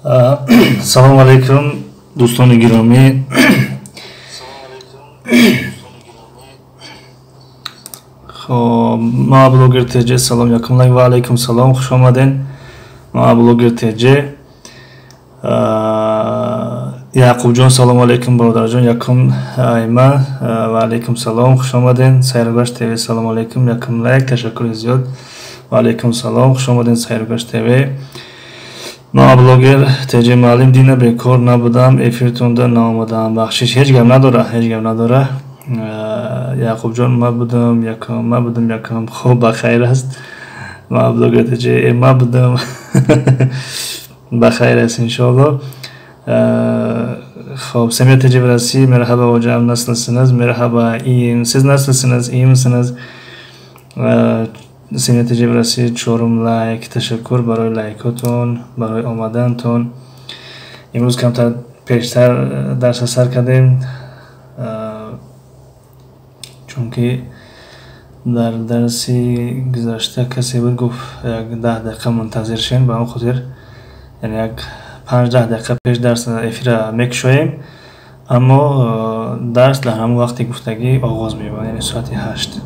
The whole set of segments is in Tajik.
Салому алайкум, дӯстони гиромӣ. Хоб, ма блогер ТЖ, салом, якум лайк. Ва алайкум салом, хуш омаден. Ма блогер ТЖ. Яъқубҷон, салому алайкум, бародарҷон, якум айма. Ва алайкум салом, хуш омаден. Сайргашт ТВ, салому алайкум, якум лайк, ташаккури зиёд. Ва алайкум салом, хуш омаден, Сайргашт ТВ. Ма блогер ТЖ, муаллим, дина бекор набудам, эфиртонда наомадам, бахшиш. Ҳеҷ гап надора, ҳеҷ гап надора. Яъқубҷон, ма будам, якум, ма будам, якум. Хуб, ба хайр аст. Ма блогер ТЖ, ма будам. Ба хайр аст, иншоалло. Хоб, Семия ТЖ Враси, merhaba hocam, nasılsınız? Merhaba, iyiyim. Siz nasılsınız? İyi misiniz? Семия ТЖ Враси, чорум лайк. Ташаккур барои лайкотон, барои омадантон. Имрӯз камтар пештар дарса сар кардем, чунки дар дарси гузашта касе буд, гуфт як 10 дақиқа мунтазир шем, ба он хотир яъне як 5-10 дақиқа пеш дарс эфира мекушоем, аммо дарс дар ҳамон вақти гуфтагӣ оғоз меёбад, яъне соати 8.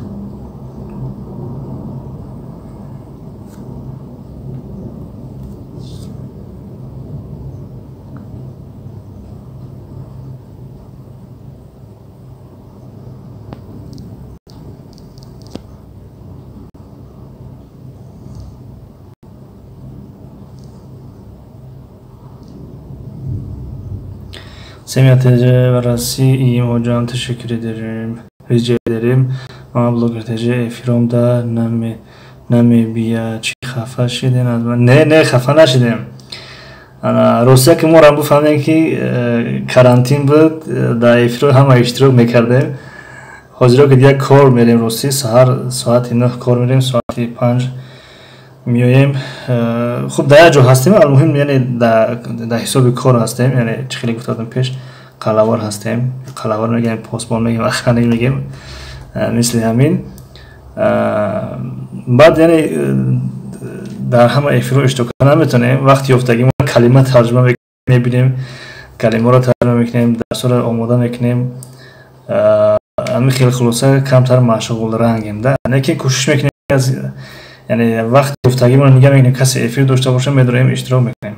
Semih TC ve Rasi, iyiyim hocam, teşekkür ederim. Rica ederim. Mama blogger TC, efiromda nami biya чӣ хафа шидем аз ман? Не, не, хафа нашидем. Ана, ростия ки мо рам буфаҳмем ки карантин буд, дар эфиро ҳама иштирок мекардем. Ҳозиро ки дигар кор мерем, ростӣ саҳар соати 9 кор мерем, соати 5 меоем. Хуб, дар як ҷо ҳастем, алмуҳим, яъне дар ҳисоби кор ҳастем, яъне чӣ хеле гуфтадам пеш, қалавор ҳастем, қалавор мегӯем, посбон мегӯем, охранник мегӯем, мисли ҳамин. Баъд яъне дар ҳама эфирҳо иштирок карда наметавонем, вақти ёфтагӣ мо калима тарҷума мебинем, калимаро тарҷума мекунем, дарсҳоро омода мекунем. Ҳамин хеле хулоса камтар машғулрангем, да, лекин кӯшиш мекунем, аз яъне вақти ёфтагимонро нигаҳ мекунем, касе эфир дошта боша, медроем, иштирок мекунем.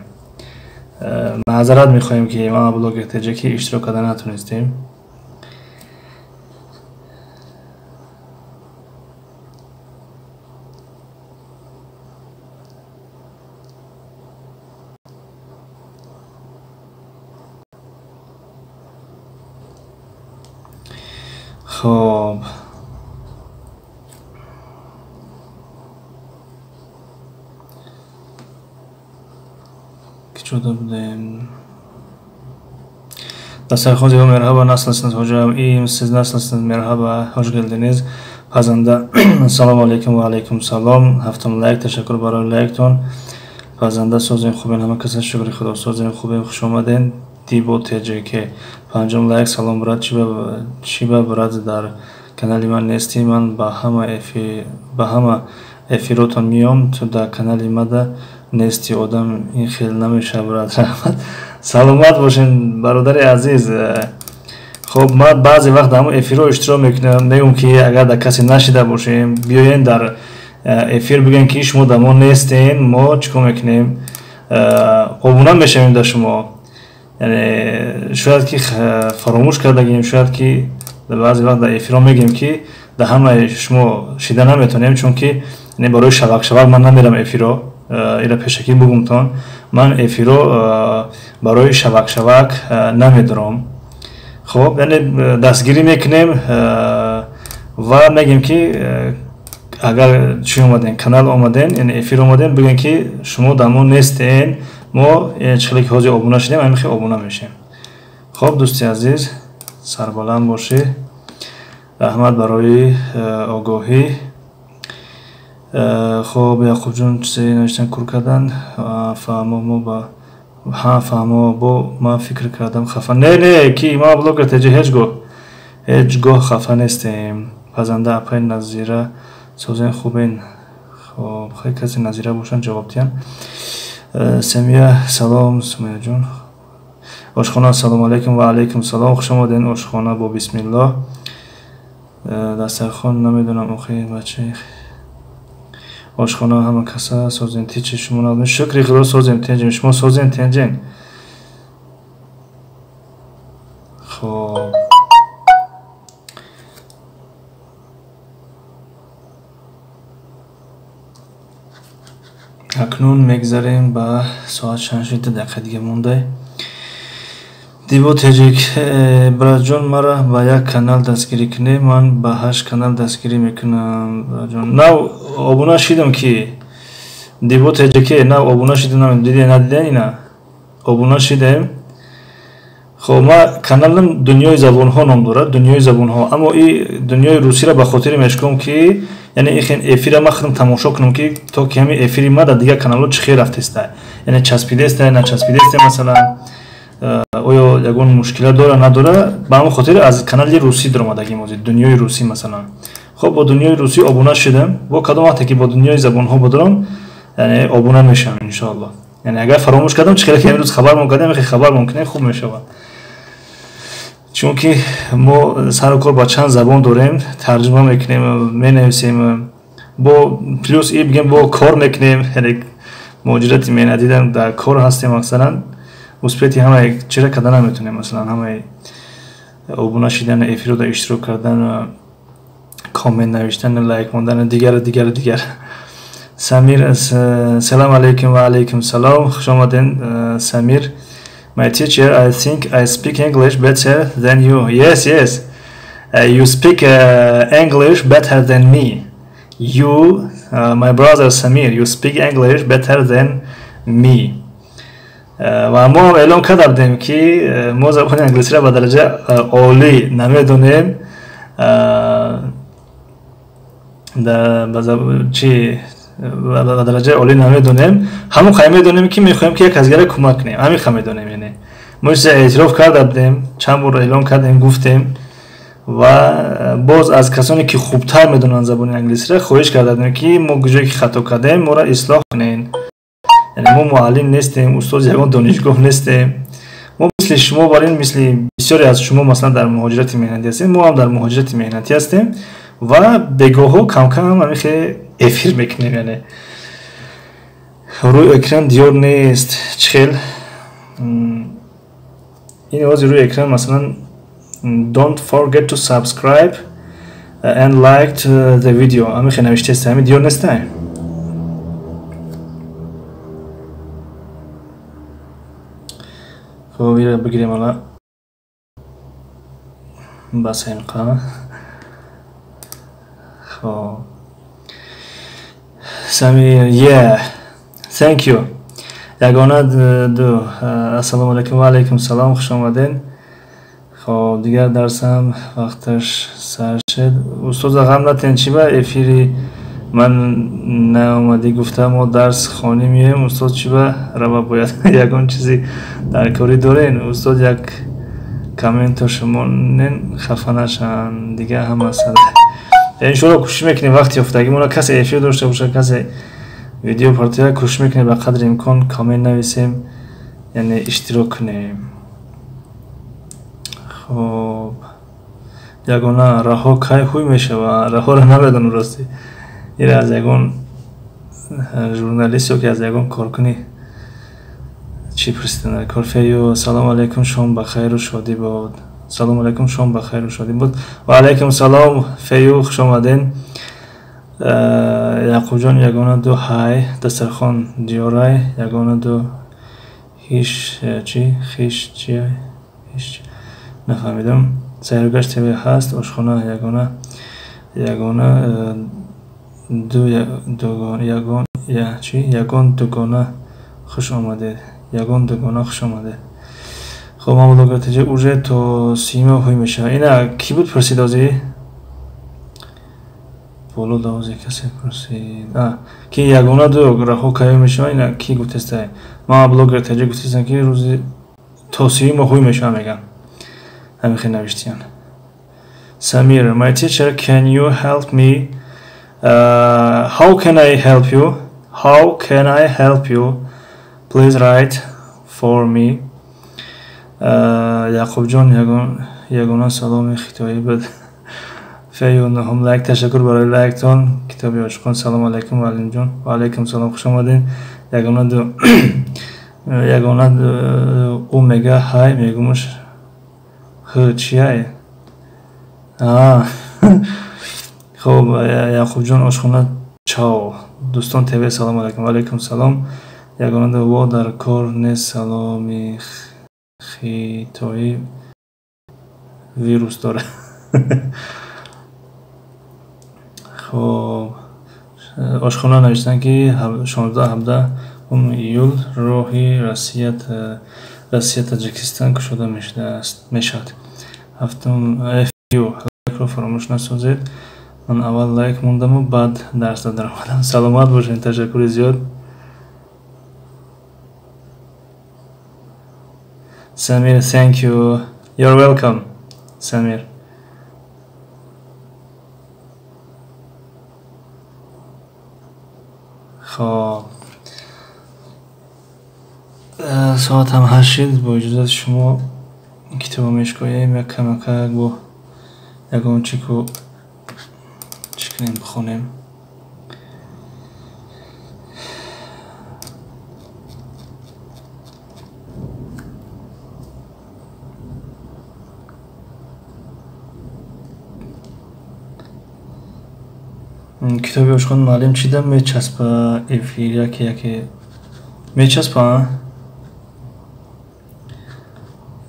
Маъзарат мехоҳем ки мама блогер ТЖ ки иштирок карда натонистем. Хоб, кичода будем? Dastarxon Zeba, merhaba, nasılsınız hocam? İyiyim, siz nasılsınız? Merhaba, hoş geldiniz. Pazanda, салому алайкум, ва алайкум салом. Ҳафтум лайк, ташаккур барои лайктон. Пазанда, созем, хубем, ҳама каса, шукри худо, созем, хубем, хуш омаден. Дибо ТЖК, панҷум лайк, салом, брат, чӣ ба брат дар канали ман нестӣ? Ман ба ҳама эфиротон меом, ту дар канали мада нестӣ, одам ин хел намешавад, брат. Раҳмат, саломат бошен, бародари азиз. Хоб, ман баъзе вақт дар ҳамон эфирҳо иштирок мекунам, мегӯм ки агар дар касе нашида бошем, биёен дар эфир бигӯем ки шумо дар мо нестен, мо чӣ кор мекунем, обуна мешавем дар шумо. Яъне шояд ки фаромӯш кардагем, шояд ки баъзе вақт дар эфирҳо мегӯем ки дар ҳамаи шумо шида наметавонем, чунки барои шавак-шавак ман намерам эфирҳо. Ира пешакӣ бугумтон, ман эфирҳо барои шавак-шавак намедорам. Хоб, яъне дастгирӣ мекунем ва мегӯем ки агар чӣ омадем, канал омадем, яъне эфир омадем, бигӯем ки шумо дар мо нестен, мо чӣ хеле ки ҳозир обуна шудем, ҳамин хел обуна мешем. Хоб, дӯсти азиз, сарбаланд бошӣ, раҳмат барои огоҳӣ. Хоб, Яъқубҷон чизе навиштан, кур кардан, фаҳмо, мо ба ҳа фаҳмо, бо ман фикр кардам хафа. Не, не, ки ма блогер ТЖ, ҳеҷ гоҳ, ҳеҷ гоҳ хафа нестем. Пазанда, апай Назира, созен, хубен? Хоб, хеле касе Назира бошанд, ҷавоб диҳанд. Самия, салом, Сумаяҷон. Ошхона, ассалому алайкум. Ва алайкум салом, хуш омадед ошхона бо бисмиллоҳ. Дастархон намедонам, охи бача. Ошхона, ҳама каса созем, тичи шумо надонед. Шукри Худо, созем, тенҷем. Шумо созем, тенҷем. Хоб, акнун мегзарем ба соат 6:02 дига мондай. Дибо Теҷик, братҷон, мара ба як канал дастгирӣ кунед, ман ба ҳашт канал дастгирӣ мекунам. Братҷон, нав обуна шидам, ки Дибо Теҷике, нав обуна шидам, диде, надиден ина? Обуна шидем. Хоб, ма каналам «Дунёи забонҳо» ном дорад, «Дунёи забонҳо», аммо и дунёи русиро ба хотире мешком, ки яъне ихен эфира ма худам тамошо кунам, ки то ки ҳами эфири ма дар дигар каналҳо чӣ хел рафтеста, яъне часпидеста, начаспидеста, масалан, оё ягон мушкила дора, надора. Ба ҳамон хотир аз канали русӣ даромадагим ҳозир, «Дунёи русӣ», масалан. Хоб, бо дунёи русӣ обуна шудам, бо кадом вақте ки бо дунёи забонҳо будорам, яъне обуна мешавам, иншоалло. Яъне агар фаромӯш кардам, чӣ хеле ки имрӯз хабармон кардем, хеле хабармон кунем, хуб мешавад, чунки мо сару кор ба чанд забон дорем, тарҷума мекунем, менависем, бо плюс и бигем, бо кор мекунем, яъне муҳоҷирати меҳнатидан дар кор ҳастем. Масалан, успети ҳамаи чира карда наметонем, масалан, ҳамаи обуна шидан, эфирода иштирок кардан, коммент навиштан, лайк мондан, дигару дигару дигар. Самир, салом алейкум. Ва алейкум салом, хуш омаден, Самир. My teacher, I think I speak English better than you. Yes. You speak English better than me. You, my brother Samir, you speak English better than me. Ва мо эълон карда будем, ки мо забони англисиро ба дараҷаи олӣ намедонем, чи ба дараҷаи олӣ намедонем, ҳамон қай медонем, ки мехоҳем, ки як касгара кӯмак кунем, ҳамин қа медонем. Яъне мо чизе эътироф карда будем, чанд бор эълон кардем, гуфтем ва боз аз касоне ки хубтар медонанд забони англисиро хоҳиш карда будем, ки мо куҷое ки хато кардем, моро ислоҳ кунед. Яъне мо муаллим нестем, устоди ягон донишгоҳ нестем. Мо мисли шумо, бар ин мисли бисёре аз шумо, масалан, дар муҳоҷирати меҳнатӣ ҳастем, мо ҳам дар муҳоҷирати меҳнатӣ ҳастем ва бегоҳҳо камкам ҳамихе эфир мекунем. Яъне рӯи экран диёр нест, чӣ хел ин ози рӯи экран, масалан, "Don't forget to subscribe and like the video" ҳамихе навиштаест, ҳами диёр нестай. Хоб, ира бигирем, ала бас ҳамқа. Хоб, Самир, yeah, thank you. Ягона ду, ассалому алайкум. Ва алайкум салом, хуш омаден. Хоб, дигар дарсам вақташ сар шуд. Устоза, ғам натен, чӣ ба эфири ман наомадӣ гуфта, мо дарс хонӣ меоем. Устод, чӣ ба рава бояд, ягон чизи дар корӣ дорен? Устод, як комменто шумонен, хафа нашаванд, дига ҳама сад. Иншоалло, кӯшиш мекунем вақти ёфтагимона, касе эфир дошта бошад, касе видео партоя, кӯшиш мекунем ба қадри имкон коммент нависем, яъне иштирок кунем. Хоб, ягона, раҳо кай ҳуй мешавад? Раҳоро намедонам, ростӣ, ира аз ягон журналист ё ки аз ягон коркуни чӣ пурсидан. Корфею, салому алайкум, шом ба хайру шодӣ бод. Салому алайкум, шом ба хайру шодӣ буд. Ва алайкум салом, Фею, хуш омаден. Яъқубҷон, ягона ду ҳай, дастархон диёрай. Ягона ду ҳиш чи хиш чи ҳиш, нафаҳмидам. Сайругашт ТВ ҳаст. Ошхона, ягона, ягона ду, ягон чи, ягон дугона, хуш омадед, ягон дугона, хуш омадед. Хоб, ман блогер ТЖ, уже то сима ҳуй мешавад. Ина кӣ буд пурсид озӣ боло давозе касе пурсид, ки ягона ду раҳо кайё мешавад. Ина кӣ гуфтеста? Ман блогер ТЖ гуфтестам, ки рӯзи то сима ҳуй мешавад, мегам, ҳамин хел навиштиян. Самир, my teacher, can you help me? How can I help you? How can I help you? Please write for me. Яқубҷон, ягона саломи хитоӣ буд. Фею нуҳум лайк. Ташаккур барои лайктон. Китоби ошиқон. Салому алайкум, муаллимҷон. Ва алайкум салом, хуш омадед. Ягона ду ягона ӯ мега ҳай, мегумаш ҳ чияй? Хоб, Яқубҷон, ошхона чао. Дӯстон ТВ, салому алайкум. Ва алайкум салом. Ягона ду во дар кор нест, саломи хитоӣ вирус дорад. Хоб, ошхона навиштанд, ки 16-17 июл роҳи Россия Таҷикистон кушода мешавад. Ҳафтум фю лайкро фаромӯш насозед. Ман аввал лайк мондаму баъд дарсда даромадам. Саломат бошед, ташаккури зиёд. Самир, thank you. You're welcome, Samir. Хоб, соат ҳам 8 шид. Бо иҷозати шумо китобо мешкоем, як камакак бо ягон чику чӣ кунем, бихонем. Китоби ошхон, муаллим, чида мечаспа эфир? Яке яке мечаспа.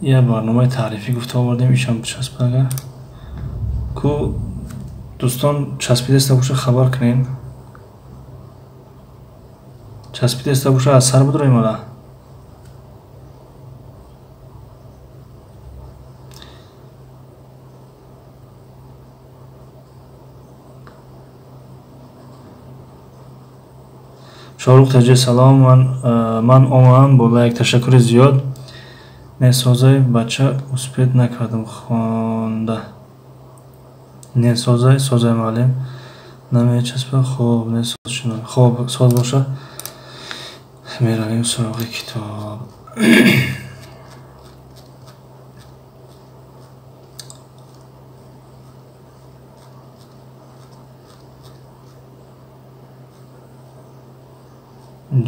Я барномаи таърифӣ гуфта овардем, ишам бичаспа. Агар ку дӯстон часпидаиста боша, хабар кунем. Часпидаиста боша, аз сар бидроем ала. Шоҳрух Таҷи, салом. Ман омадам бо лайк, ташаккури зиёд. Несозай, бача, успеть накардам хонда. Несозай, созай, муаллим. Намечаспа. Хоб, несоз шуна. Хоб, соз боша. Меравем суроғи китоб.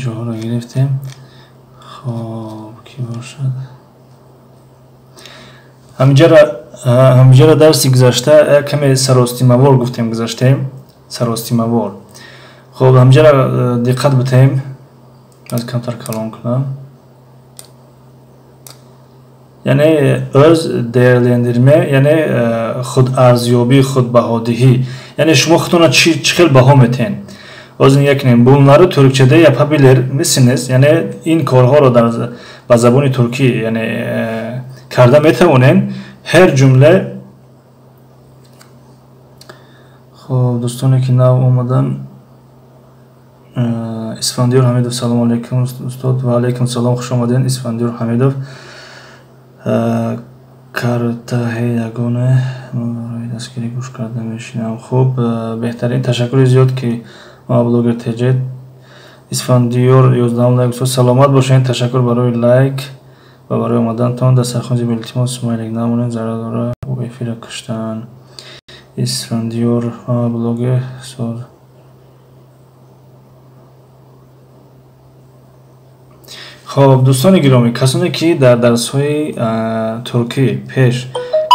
Ҷоҳоро гирифтем. Хоб, кӣ бошад? Ҳаминҷаро дарси гузашта як каме саростимавор гуфтем, гузаштем. Саростимавор. Хоб, ҳаминҷаро диққат битаем. Аз камтар калон кунам. Яъне öz değerlendirme, яъне хударзёбӣ, худбаҳодиҳӣ. Яъне шумо худтонро чӣ хел баҳо метиҳед? Оз нигоҳ кунем. Bunları Türkçe'de yapabilir misiniz? Яъне ин корҳоро дар ба забони туркӣ, яъне карда метавонем. Her cümle. Хоб, дӯстоне ки нав омадан, Исфандиёр Ҳамидов, салому алайкум, устод. Ва алайкум салом, хуш омадед, Исфандиёр Ҳамидов. Картаҳе ягоне ман барои дастгирӣ гӯш карда мешинам. Хуб, беҳтарин, ташаккури зиёд, ки ма блогер ТЖ. Исфандиёр 11 лайк устод, саломат бошед, ташаккур барои лайк ва барои омадантон. Дастархон зиб, илтимос, смайлик намонед, зарар дора, ӯ эфира куштан. Исфандиёр блогер соз. Хоб, дӯстони гиромӣ, касоне ки дар дарсҳои туркӣ пеш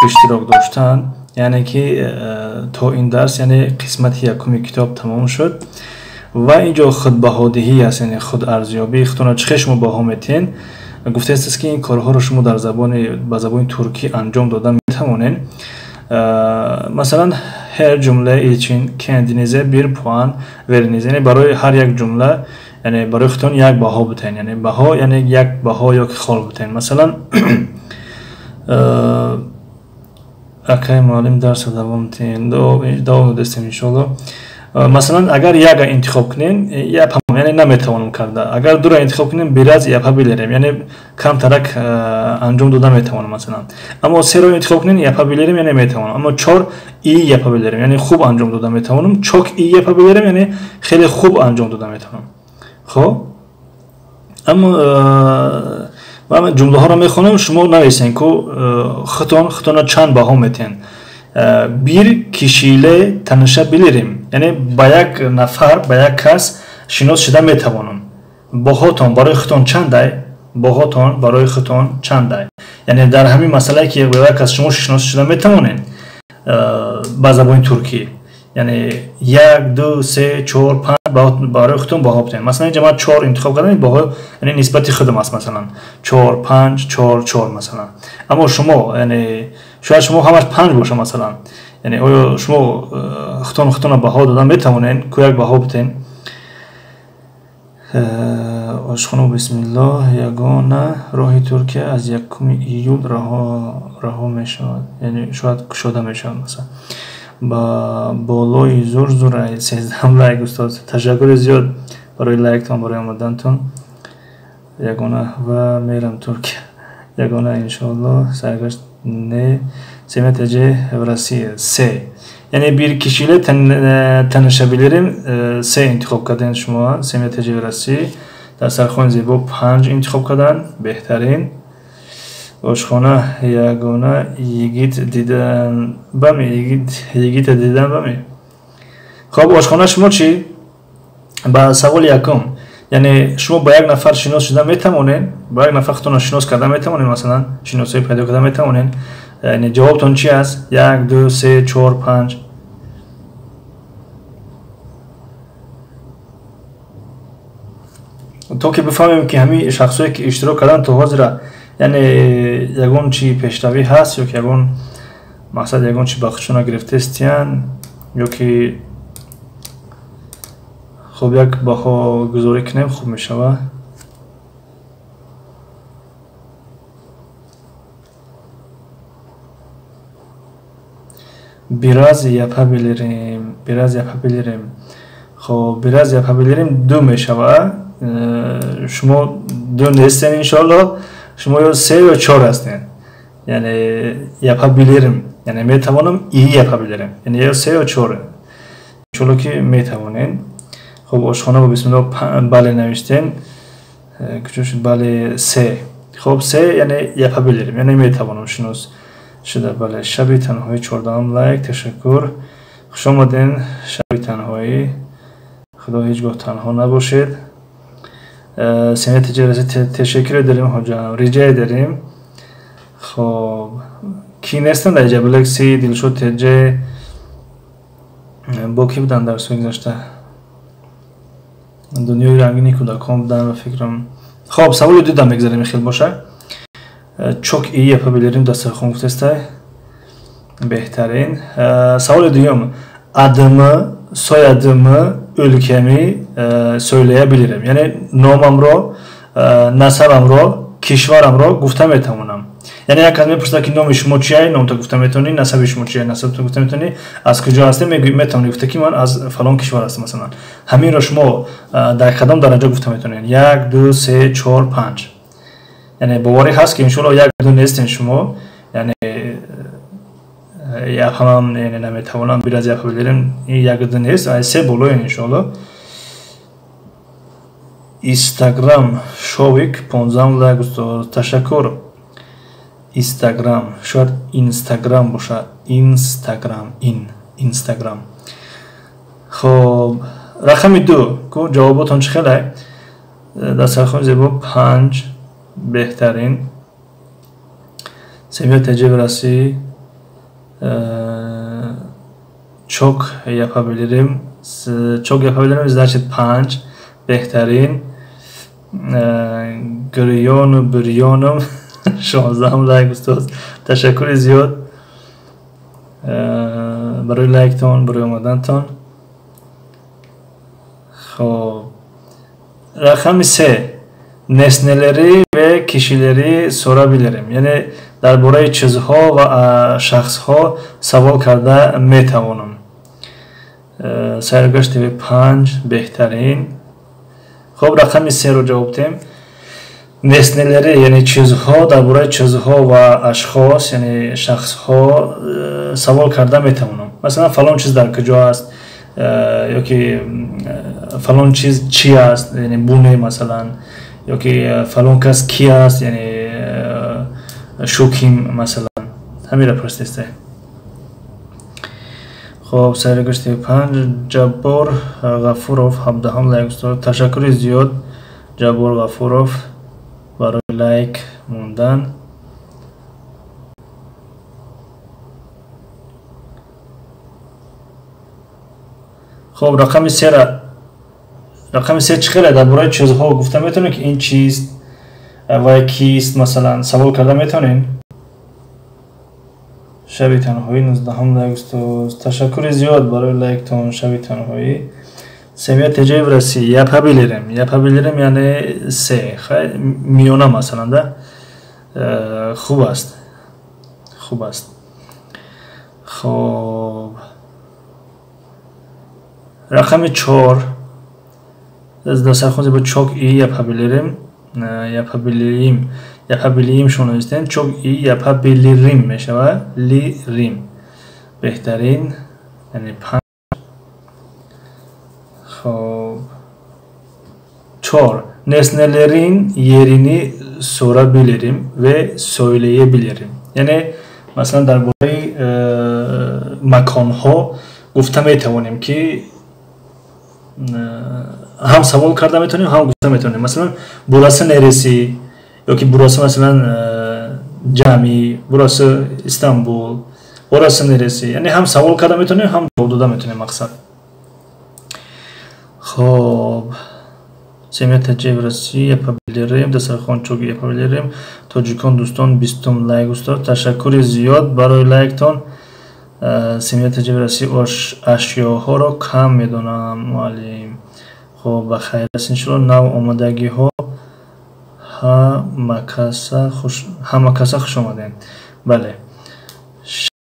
иштирок доштанд, яъне ки то ин дарс, яъне қисмати якуми китоб тамом шуд ва ин ҷо худбаҳодиҳӣ аст, яъне хударзёбӣ, худтонро чӣ хел шумо баҳо метиҳед. Гуфтааст, ки ин корҳоро шумо дар забони ба забони туркӣ анҷом дода метавонед. Масалан, her cümle için kendinize bir puan veriniz. Яъне барои ҳар як ҷумла, яъне барои худтон як баҳо битаҳед, яъне баҳо, яъне як баҳо ё ки хол битаҳед. Масалан, акай муаллим, дарса давом диҳем. Давом додастем, иншоалло. Масалан, агар яка интихоб кунем, yapamam, яъне наметавонам карда. Агар дура интихоб кунем, biraz yapabilirim, яъне камтарак анҷом дода метавонам, масалан. Аммо серо интихоб кунем, yapabilirim, яъне метавонам. Аммо чор, iyi yapabilirim, яъне хуб анҷом дода метавонам. Çok iyi yapabilirim, яъне хеле хуб анҷом дода метавонам. Хоб, Аммо ман ҷумлаҳоро мехонам, шумо нависен ку худтон худтонро чанд баҳо метиҳен. Bir kişiyle tanışabilirim. Яъне ба як нафар, ба як кас шинос шуда метавонам. Баҳотон барои худтон чандай? Баҳотон барои худтон чандай? Яъне дар ҳамин масъалае ки ба як кас шумо шинос шуда метавонед ба забони туркӣ, яъне 1, 2, 3, 4, 5 барои худтон баҳо бидиҳед. Масалан, инҷа ман 4 интихоб кардам, баҳо яъне нисбати худам аст, масалан 4, 5, 4, 4 масалан. Аммо шумо, яъне шояд шумо ҳамаш 5 боша масалан. Яъне оё шумо худтон худтонро баҳо дода метавонед, ку як баҳо бидиҳед? Ошхона бисмиллоҳ, ягона роҳи Туркия аз 1 июл раҳо мешавад, яъне шояд кушода мешавад масалан. Ба болои зур зур 13 лайк устод. Ташаккури зиёд барои лайктон, барои омадантон. Ягона ва мерам Туркия. Ягона иншоаллоҳ саргашт не СМТЖ в Россия се. Яъне bir kişiyle tanışabilirim. Се интихоб карден шумо СМТЖ в Россия. Дар сархони зебо 5 интихоб кардан, беҳтарин. Ошхона ягона йигит дидан бами, йигита дидан бами. Хоб, ошхона шумо чӣ? Ба саволи якум. Яъне шумо ба як нафар шинос шуда метавонед, ба як нафар худтонро шинос карда метавонед, масалан шиносоӣ пайдо карда метавонед. Яъне ҷавобтон чи аст? 1, 2, 3, 4, 5. То ки бифаҳмем ки ҳамин шахсое ки иштирок карданд то ҳозира, яъне ягон чи пешравӣ ҳаст ё ки ягон мақсад, ягон чи ба худшона гирифтаистиянд, ё ки хуб як баҳогузорӣ кунем хуб мешавад. Biraz yapabilirim, biraz yapabilirim. Хоб, biraz yapabilirim 2 мешавад. Шумо 2 нестен иншоаллоҳ, шумо ё 3 ё 4 ҳастен. Яъне yapabilirim, яъне метавонам, iyi yapabilirim. Яъне ё 3 ё 4. Иншоаллоҳ ки метавонед. Хоб, ошхона бо бисмиллоҳ бале навиштем. Куҷо шуд? Бале, 3. Хоб, 3 яъне yapabilirim, яъне метавонам шинос шуда. Бале, шаби танҳоӣ 14 лайк, ташаккур. Хуш омаден шаби танҳоӣ. Худо ҳеҷ гоҳ танҳо набошед. Сенати ҷаласа ташаккур дорем ҳоҷам, риҷа дорем. Хоб, ки нестанд дар инҷа? Блекси, Дилшод ТЖ, бо ки буданд дар суи гузашта? Дунёи рангини кӯдакон буданд ба фикрам. Хоб, саволи дудам мегзарем, хел боша. Чок iyi yapabilirim дастархон гуфтестай. Беҳтарин. Саволи дуюм. Adımı, soyadımı, ülkemi söyleyebilirim. Яъне номамро, насабамро, кишварамро гуфта метавонам. Яъне як кас мепурсад ки номи шумо чия, номто гуфта метавонӣ, насаби шумо чия, насабто гуфта метавонӣ, аз куҷо ҳастӣ, метавонӣ гуфта ки ман аз фалон кишвар ҳастам масалан. Ҳаминро шумо дар кадом дараҷа гуфта метавонед? 1, 2, 3, 4, 5. Яъне боварӣ ҳаст ки иншоаллоҳ 1, 2 нестен шумо. Яъне yapamam, яъне наметавонам, biraz yapabilirim. 1, 2 нест, 3 болоен иншоаллоҳ. Instagram Шовик 15 лайк устод, ташаккур. Instagram, шояд Instagram бошад. Instagram, Instagram. Хоб, рақами 2 ку ҷавоботон чӣ хелай? Дастархони зебо 5, беҳтарин. Семья ТЖ в России. Çok yapabilirim. Çok yapabilirim значит 5, беҳтарин. Гирёну бирёнум 16 лайк устод, ташаккури зиёд барои лайктон, барои омадантон. Хоб, рақами 3 nesneleri ve kişileri sorabilirim. Яъне дар бораи чизҳо ва шахсҳо савол карда метавонам. Сайргашт ТВ 5, беҳтарин. Хоб, рақами 3-ро ҷавоб диҳем. Nesneleri, яъне чизҳо, дар бораи чизҳо ва ашхос, яъне шахсҳо савол карда метавонам. Масалан, фалон чиз дар куҷо аст, ё ки фалон чиз чи аст, яъне буне масалан, Ё ки фалон кас ки аст, яъне şu kim масалан, ҳамира пурсидесте. Хоб, сайри гашти 5, Ҷаббор Ғафуров 17 лайк устод. Ташаккури зиёд, Ҷаббор Ғафуров, барои лайк мондан. Хоб, рақами сера, рақами се чӣ хеле дар бораи чизҳо гуфта метавонем, ки ин чист ва кист, масалан, савол карда метавонем. Шаби танҳоӣ 19 лайк устод. Ташаккури зиёд барои лайктон, шаби танҳоӣ. Семья ТЖ в России yapabilirim. Yapabilirim яъне се, хай, миёна масалан да. Хуб аст. Хуб аст. Хоб. Рақами 4. Дастархон зебо çok iyi yapabilirim. Yapabilirim. Yapabilirim шумо навистем. Çok iyi yapabilirim мешавад. Лирим. Беҳтарин, яъне 5. Хоб. 4. Nesnelerin yerini sorabilirim ve söyleyebilirim. Яъне масалан дар бораи маконҳо гуфта метавонем, ки ҳам савол карда метавонем, ҳам гуфта метавонем. Масалан, burası neresi? Ё ки burası масалан ҷамъи, burası Истанбул, orası neresi? Яъне ҳам савол карда метавонем, ҳам ҷавоб дода метавонем мақсад. Хоб, семья ТЖ в России yapabilirim. Дастархон çok yapabilirim. Тоҷикон дӯстон 20 лайк устод. Ташаккури зиёд барои лайктон. Семья ТЖ в России ашёҳоро кам медонам, муаллим. Хоб, ба хайр аст иншоалло. Нав омадагиҳо ҳама каса хуш омадем. Бале.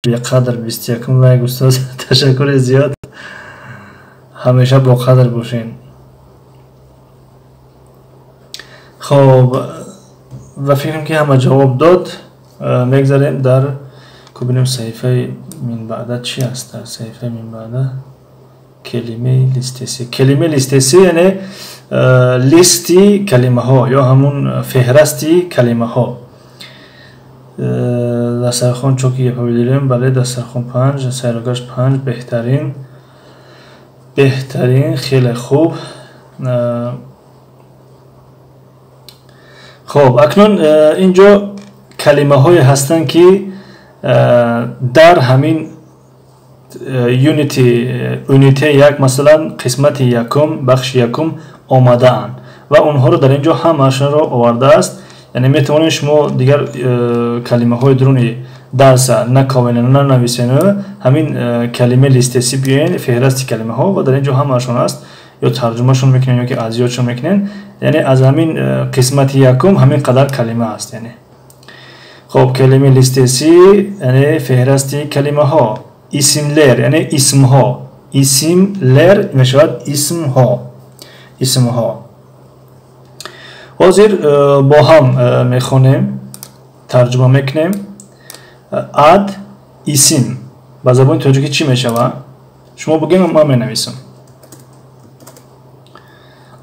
Беқадр 21 лайк устод. Ташаккури зиёд. Ҳамеша боқадр бошен. Хоб, ва фикрам ки ҳама ҷавоб дод. Мегзарем дар кубинем саҳифаи минбаъда чӣ аст. Дар саҳифаи минбаъда kelime listesi. Kelime listesi яъне листи калимаҳо ё ҳамун феҳрасти калимаҳо. Дастархон çok iyi yapabilirim. Бале, дастархон 5, сайрогашт 5, беҳтарин. Беҳтарин, хеле хуб. Хоб, акнун инҷо калимаҳое ҳастанд, ки дар ҳамин юнити уните 1, масалан, қисмати якум, бахши якум омадаанд ва онҳоро дар инҷо ҳамаашонро овардааст. Яъне метавонед шумо дигар калимаҳои дуруни дарса наковену нанависену, ҳамин kelime listesi биёен, феҳрасти калимаҳо, ва дар инҷо ҳамаашон аст, ё тарҷумашон мекунен, ё ки аз ёдшон мекунен. Яъне аз ҳамин қисмати якум ҳамин қадар калима аст. Яъне хоб, kelime listesi яъне феҳрасти калимаҳо. Isimler яъне исмҳо. Isimler мешавад исмҳо. Исмҳо. Ҳозир бо ҳам мехонем, тарҷума мекунем. Ad, isim ба забони тоҷикӣ чӣ мешавад? Шумо бигӯед, ман менависам.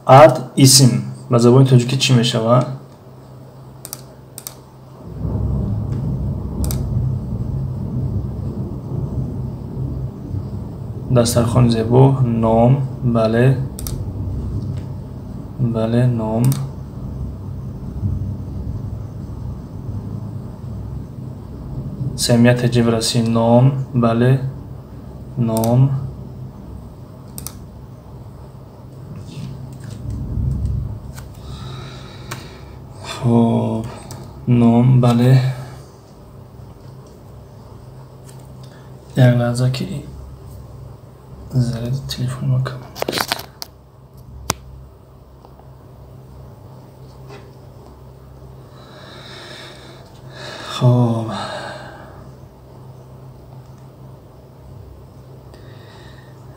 Ad, isim ба забони тоҷикӣ чӣ мешавад? Дастархони зебо, ном, бале, бале, ном. Семья ТЖ в России, ном, бале, ном. Хоб, ном, бале. Як лаҳза ки заряди телефони ма кам аст. Хоб,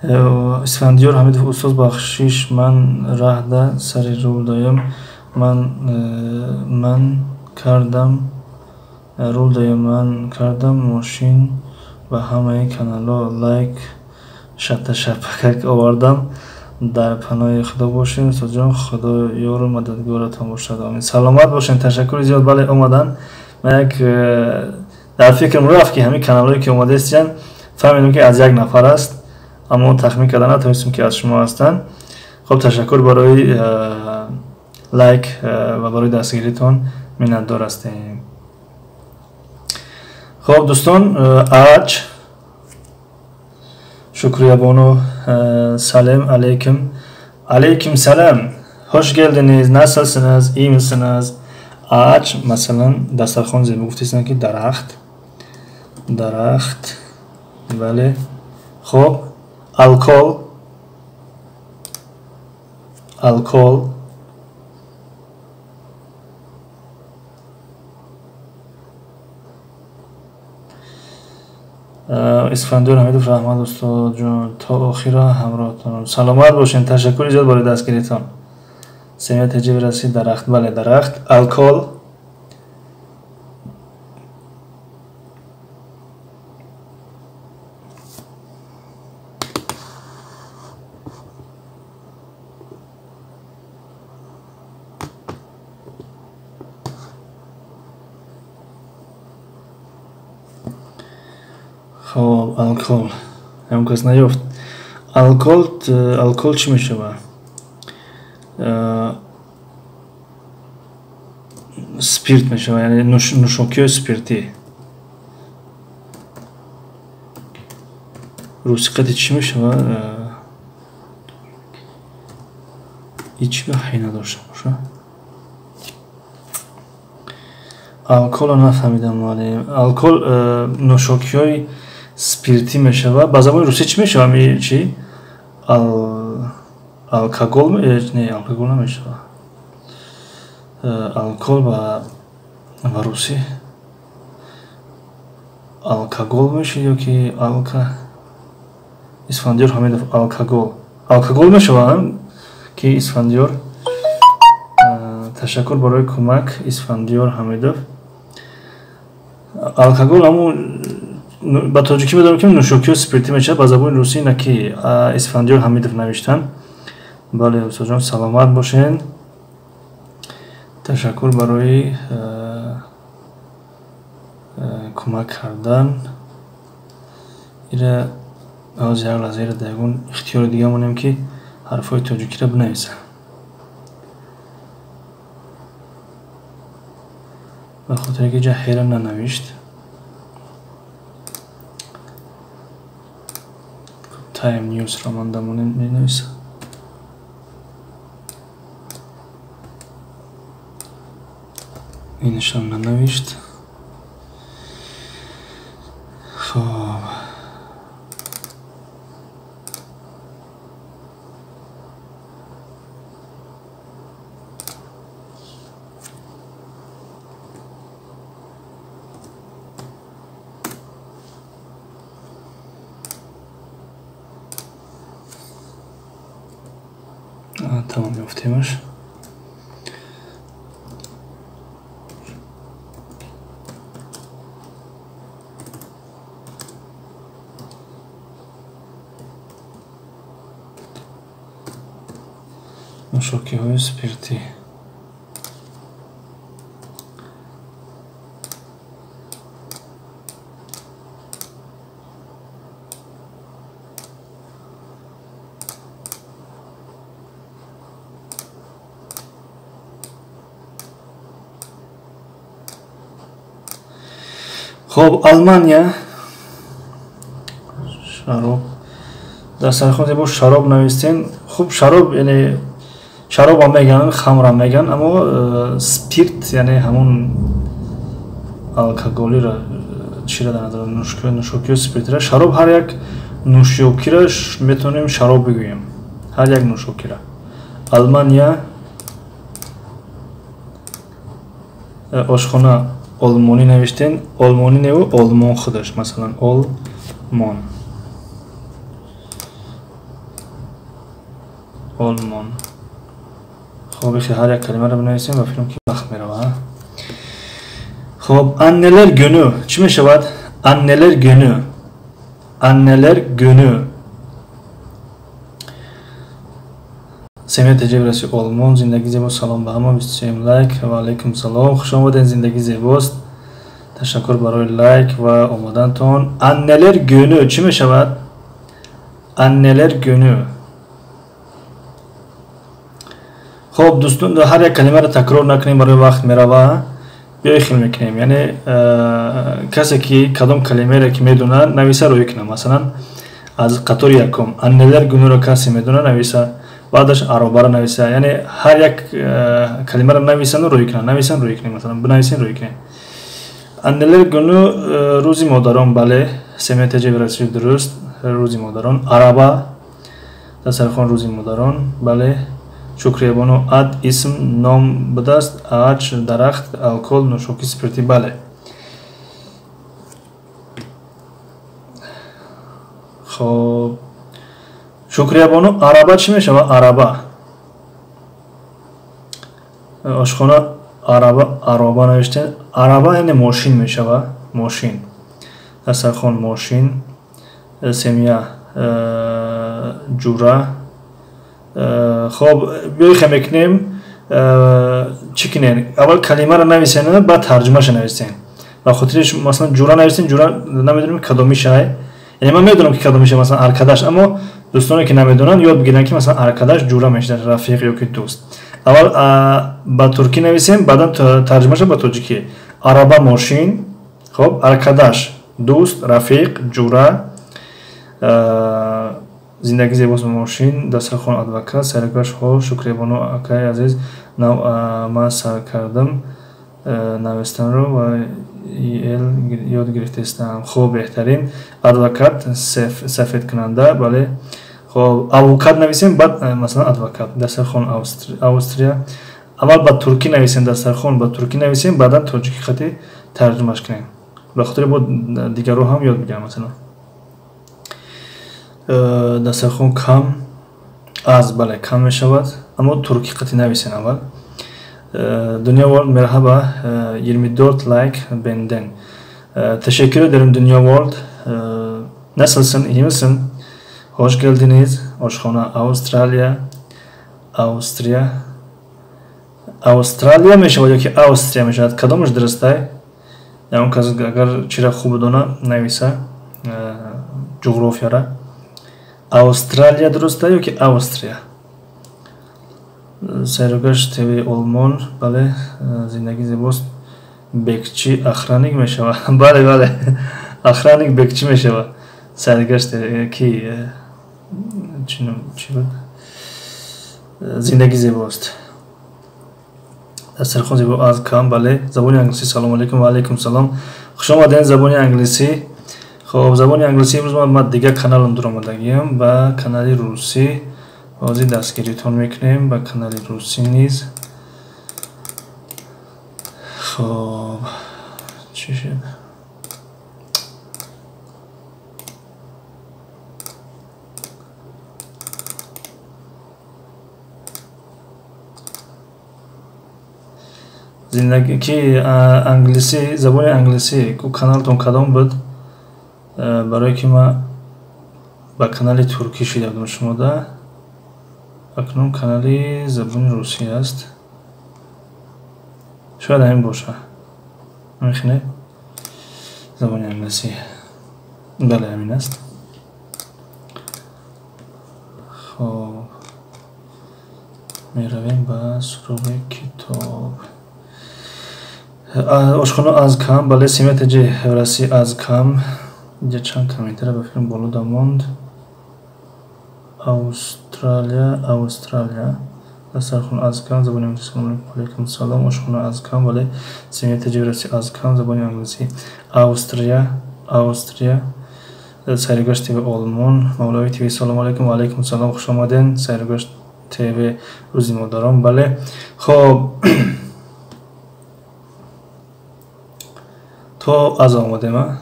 Исфандиёр Ҳамидов: устоз, бахшиш, ман раҳда сари рул даём, ман кардам рул даём, ман кардам мошин ба ҳамаи каналҳо лайк шата шапакак овардам, Дар паноҳи Худо бошем, устодҷон, Худо ёру мададгоратон бошад. Омин. Саломат бошем, ташаккури зиёд. Бале, омадан. Ман як дар фикрам рафт, ки ҳамин каналҳое ки омадаистиянд, фаҳмидам, ки аз як нафар аст, аммо тахмин карда натавонистем, ки аз шумо ҳастанд. Хуб, ташаккур барои лайк ва барои дастгиритон, миннатдор ҳастем. Хуб, дӯстон, ач Шукриябону, салем алейкум. Алейкум салам. Hoş geldiniz. Nasılsınız? İyi misiniz? Ağaç, masalan, dasturxon зебо гуфтистанд, ки дарахт. Дарахт. Бале. Хуб, алкол. Алкол. Исфандиёр Ҳамидов, раҳмат, устодҷон, то охира ҳамроҳтонам. Саломат бошед, ташаккури зиёд барои дастгиритон. Семия таҷиби расид, дарахт, бале, дарахт, алкол. Хоб, алкол. Ҳам кас наёфт. Алкол, алкол чӣ мешавад? Спирт мешавад, яъне нӯшокиҳои спиртӣ. Русиқати чӣ мешавад? И чӣ ба ҳай надошта боша? Алколро нафаҳмидам, муаллим. Алкол нӯшокиҳои спиртӣ мешавад. Ба забони русӣ чӣ мешавад? Ми чӣ? Алкогол, не, алкогол намешавад. Алкол ба русӣ алкогол мешавад ё ки алка? Исфандиёр Ҳамидов, алкогол. Алкогол мешавад, ки Исфандиёр. Ташаккур барои кӯмак, Исфандиёр Ҳамидов. Алкогол ҳамун ба тоҷикӣ медонам, ки нӯшокиҳои спиртӣ мешавад, ба забони русӣ на, ки Исфандиёр Ҳамидов навиштанд. Бале, устодҷон, саломат бошед. Ташаккур барои кӯмак кардан. Ира ҳозир як лаҳза ира дар ягон ихтиёри дига монем, ки ҳарфҳои тоҷикиро бинависам. Ба хотире ки ҷа ҳера нанавишт. Time News-ро ман дамонем менависам. Инашам нанавишт. Хоб. Тамом, ёфтемаш. Нӯшокиҳои спиртӣ. Хоб, Алмания, шароб. Дар сархон зебо шароб навистем. Хуб, шароб, яъне шаробам мегӯянд, хамрам мегӯянд, аммо спирт, яъне ҳамун алкоголиро чиро дар назар, нӯшокиҳои спиртиро. Шароб, ҳар як нӯшокиро метавонем шароб бигӯем. Ҳар як нӯшокиро. Алмания, ошхона олмонӣ навиштем. Олмонӣ неву олмон худаш, масалан, олмон. Олмон. Хоб, ихе ҳар як калимаро бинависем ва фикрам, ки вақт мерава. Хоб, Anneler günü чӣ мешавад? Anneler günü. Anneler günü. Семия ТЖ Россия Олмон, зиндагӣ зебо, салом ба ҳама, 23 лайк, ва алайкум салом, хуш омадед, зиндагӣ зебост. Ташаккур барои лайк ва омадантон. Anneler günü чӣ мешавад? Anneler günü. Хоб, дӯстон, ҳар як калимаро такрор накунем, барои вақт мерава. Биёй хел мекунем, яъне касе ки кадом калимаеро ки медонад, нависа рӯй кунад. Масалан, аз қатори якум Anneler günüро касе медонад, нависа, баъдаш аробаро нависа. Яъне ҳар як калимаро нависану рӯй кунад, нависан рӯй кунем, масалан, бинависен рӯй кунем. Anneler günü рӯзи модарон, бале, Семия ТЖ Россия дуруст, рӯзи модарон. Араба, дастархон рӯзи модарон, бале. Шукриябону ад исм ном будаст, аач дарахт, алкогол нӯшоки спиртӣ, бале. Хоб, Шукриябону араба чӣ мешавад? Араба. Ошхона араба, ароба навиштем. Араба яъне мошин мешавад, мошин. Дастархон мошин, семья ҷура. Хоб, биёй хел мекунем, чӣ кунем? Аввал калимаро нависем, баъд тарҷумаша нависем. Ба хотири масалан ҷура нависем, ҷура намедонем кадомишай. Яъне ман медонам ки кадомиша, масалан аркадаш, аммо дӯстоне ки намедонанд ёд бигиранд ки масалан аркадаш ҷура мешавад, рафиқ ё ки дӯст. Аввал ба туркӣ нависем, баъдан тарҷумаша ба тоҷикӣ. Араба мошин, хоб, аркадаш дӯст, рафиқ, ҷура, зиндагӣ зебост мошин, дастархон адвокат, сайргашт ҳо, Шукриябону акаи азиз, нав ман сар кардам навистанро ва ел ёд гирифтаистам. Хоб, беҳтарин. Адвокат сафедкунанда, бале. Хоб, авокат нависем, баъд масалан адвокат, дастархон Австрия. Аввал ба туркӣ нависем, дастархон ба туркӣ нависем, баъдан тоҷикӣ хати тарҷумаш кунем. Ба хотири бо дигарро ҳам ёд бигирам масалан. Дастархон кам аз, бале, кам мешавад, аммо туркӣ қати нависем аввал. Dünya World merhaba, 24 like benden. Teşekkür ederim Dünya World. Nasılsın, iyi misin? Hoş geldiniz. Oshxona Австралия, Австрия. Австралия мешавад ё ки Австрия мешавад? Кадомаш дурустай? Он кас агар чира хуб дона, нависа ҷуғрофияра. Австралия дурустай ё ки Австрия? Сайругашт ТВ Олмон, бале, зиндагӣ зебост. Бекчи охранник мешавад. Бале, бале. Охранник бекчи мешавад. Сайругашт ки чӣ буд? Зиндагӣ зебост. Дастархон зебо аз кам, бале. Забони англисӣ, салом алейкум ва алейкум салом. Хуш омадед забони англисӣ. Хоб, забони англисӣ имрӯз ман дигар каналам дуромадагиам ба канали русӣ. Ҳозир дастгиритон мекунем ба канали русӣ низ. Хоб, чӣ шуд? Зиндагӣ ки англисӣ, забони англисӣ ку каналтон кадом буд? Барое ки ман ба канали туркӣ шида будам шумода. Акнун канали забони русӣ аст. Шояд ҳамин боша. Ҳамин забони англисӣ. Бале, ҳамин аст. Хоб, меравем ба суроғи китоб. Ошхона аз кам, бале, Семия ТЖ Россия аз кам. Инҷа чанд комментара ба филм боло дамонд. Австралия, Австралия. Дастархон аз кам, забони англисӣ, салом алейкум салом. Ошхона аз кам, бале, Семия ТЖ Россия аз кам, забони англисӣ. Австрия, Австрия. Сайргашт ТВ Олмон, Мавлавӣ ТВ, салом алейкум ва алейкум салом, хуш омадед. Сайргашт ТВ рӯзи модарон, бале. Хоб, то аз омадем.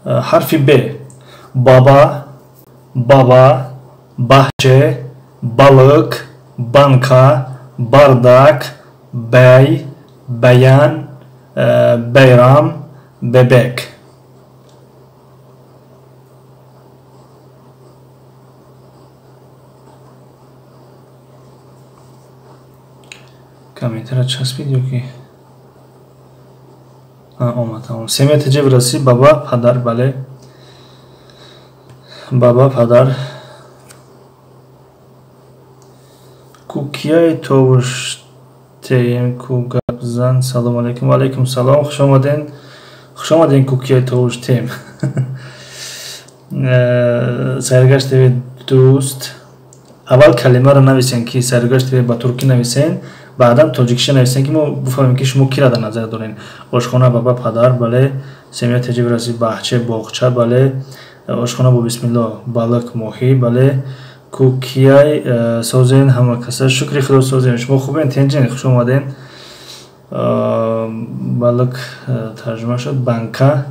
Ҳарфи Б. Баба, баба, баҳче, балык, банка, бардак, бай, баян, байрам, бебек. Комментара часпид ё ки омад, тамом. Семья ТҶ в России, баба, падар, бале. Баба, падар. Кукияи товуш ТМ ку гапзан. Салом алейкум. Ва алейкум салом. Хуш омаден. Хуш омаден, Кукияи товуш ТМ. Сайргашт ТВ дӯст. Аввал калимаро нависен, ки Сайргашт ТВ ба туркӣ нависен, баъдан тоҷикиша нависен, ки мо бифаҳмем, ки шумо кира дар назар дорен. Ошхона, баба, падар, бале. Семья ТҶ в России, баҳча, боғча, бале. Ошхона бо бисмилло, балиқ, моҳӣ, бале. Кукияй созен ҳама каса. Шукри Худо, созем. Шумо хубен, тенҷен, хуш омаден. Балиқ тарҷума шуд. Банка,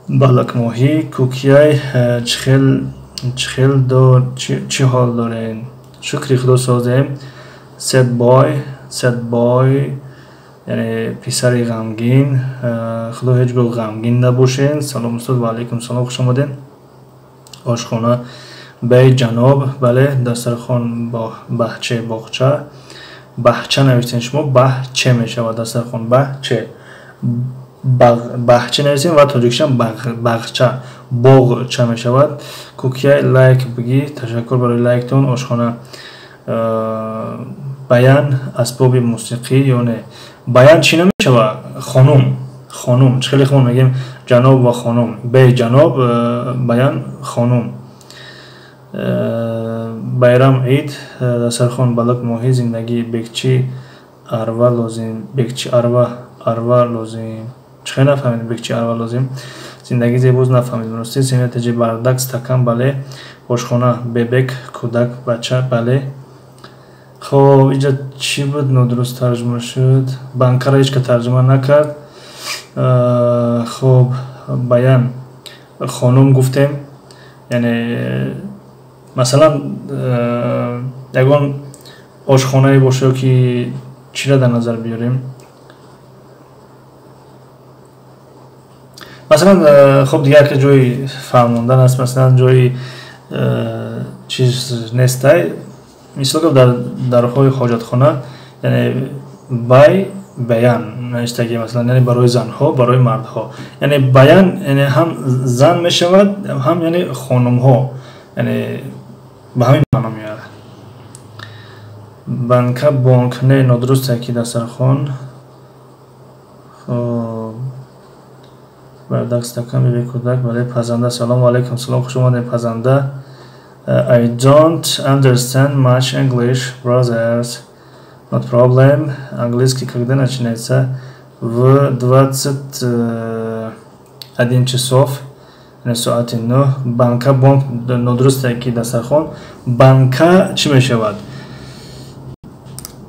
балиқ, моҳӣ. Кукияй чихел чихел до чӣ ҳол дорен? Шукри Худо, созем. Sad boy, sad boy, яъне писари ғамгин. Худо ҳеҷ гоҳ ғамгин набошен. Салом, устод. Ва алайкум салом, хуш омаден. Ошхона, бей, ҷаноб, бале. Дастархон, баҳче, боғча. Баҳча навиштен шумо, баҳче мешавад. Дастархон, баҳче. Баҳче нависем ва тоҷикишам бағча, боғча мешавад. Кукияй лайк бигӣ, ташаккур барои лайктон. Ошхона, баян асбоби мусиқӣ ё не? Баян чӣ намешава? Хонум, хонум. Чӣ хеле хуб мегӯем ҷаноб ва хонум. Бе ҷаноб, баян хонум. Байрам, ид. Дастархон, балиқ, моҳӣ. Зиндагӣ, бекчи арва лозим, бекчи арва, арва лозим. Чӣ хел нафаҳмидем бекчи арва лозим? Зиндагӣ зебоз, нафаҳмидем ростӣ. Семья ТҶ, бардак, стакан, бале. Ошхона, бебек, кӯдак, бача, бале. Хоб, инҷа чӣ буд нодуруст тарҷума шуд? Банкаро ҳеҷ ка тарҷума накард. Хоб, баян хонум гуфтем, яъне масалан ягон ошхонае боша, ки чиро дар назар биёрем? Масалан, хоб, дигар ки ҷои фаҳмондан аст, масалан, ҷои чиз нестай. Мисол гап, дар дарҳои ҳоҷатхона, яъне бай, баян навиштагӣ, масалан, яъне барои занҳо, барои мардҳо. Яъне баян, яъне ҳам зан мешавад, ҳам яъне хонумҳо, яъне ба ҳамин маъно меояд. Банка, бонк, не, нодуруст ки. Дастархон, хоб, бардак, стакан, беби, кӯдак, бале. Пазанда, салому алайкум, салом, хуш омадем, пазанда. I don't understand much English, brothers. Not problem. Английский когда начинается? В 21 часов, соати 9. Банка, бонк нодуруст ки. Дастархон, банка чӣ мешавад?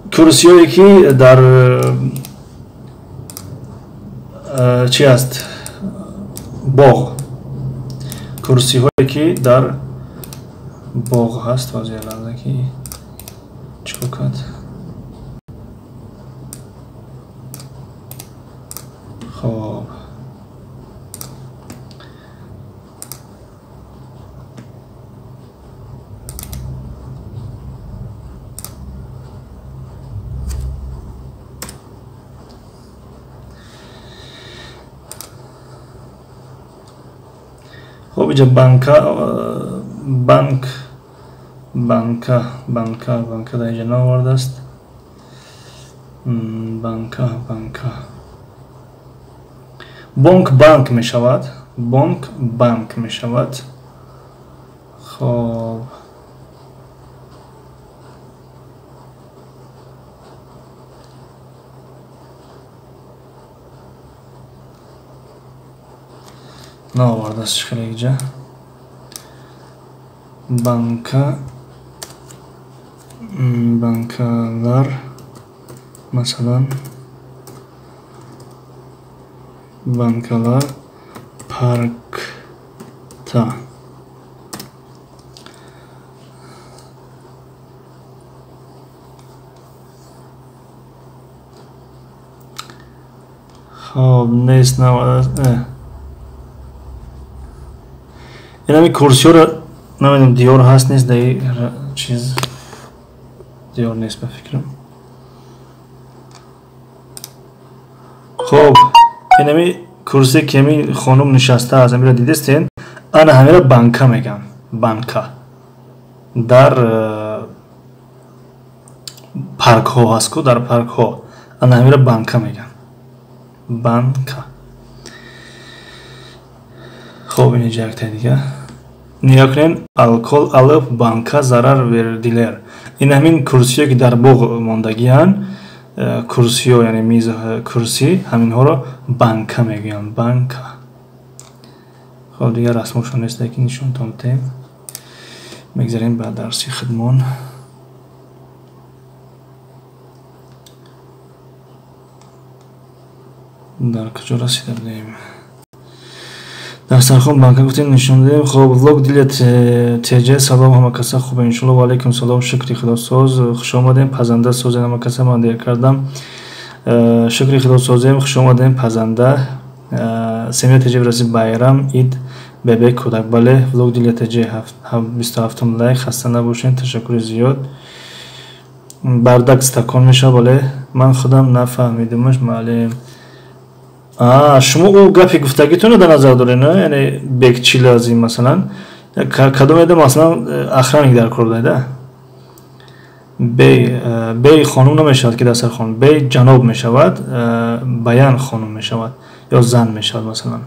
Курсиҳое ки дар чӣ аст, боғ, курсиҳое ки дар боғ ҳаст. Ҳозир, лаҳза, ки чикор кард? Хоб, хоб, иҷа банка, банк, банка, банка, банка дар инҷа наовардааст. Банка, банка, бонк, банк мешавад, бонк, банк мешавад. Хоб, наовардааст чӣ хеле иҷа банка, банкалар, масалан, банкалар паркта. Хоб, нест, наовардааст. Инами курсиёро намедонам, диёр ҳаст, нест дар чиз. Диёр нест ба фикрам. Хоб, инами курсие ки ҳамин хонум нишастааст, ҳамира дидестен, ана ҳамира банка мегӯянд. Банка дар паркҳо ҳаст ку, дар паркҳо ана ҳамира банка мегӯянд. Банка. Хоб, инҷа яктаи дига нигоҳ кунед. Alkol alıp banka zarar verdiler. Ин ҳамин курсиё ки дар боғ мондагианд, курсиё, яъне миз, курсӣ, ҳаминҳоро банка мегӯянд. Банка. Хоб, дигар расмошон нест, ки нишонтон диҳем. Мегзарем ба дарси худмон. Дар куҷо расида будем? Дастархон, банка гуфтем, нишон додем. Хоб, влог дилия теҷ. Салом, ҳама каса хубе, иншолло. Ва алайкум салом, шукри худо соз. Хуш омадем, пазанда, созем ҳама каса. Ман дер кардам. Шукри худо созем. Хуш омадем, пазанда. Семья теҷ раси. Байрам, ид, bebek, кӯдак. Бале, влог дилия теҷ, 27-ум лайк. Хаста набошед, ташаккури зиёд. Bardak стакон мешавад, бале. Ман худам нафаҳмидимаш, маълим. Шумо ӯ гапи гуфтагитонро дар назар доред, на? Яъне bekçi лозим, масалан, кадом еда, масалан, охранник дар кор дайда. Bey, bey хонум намешавад ки дастархон. Bey ҷаноб мешавад, bayan хонум мешавад ё зан мешавад, масалан.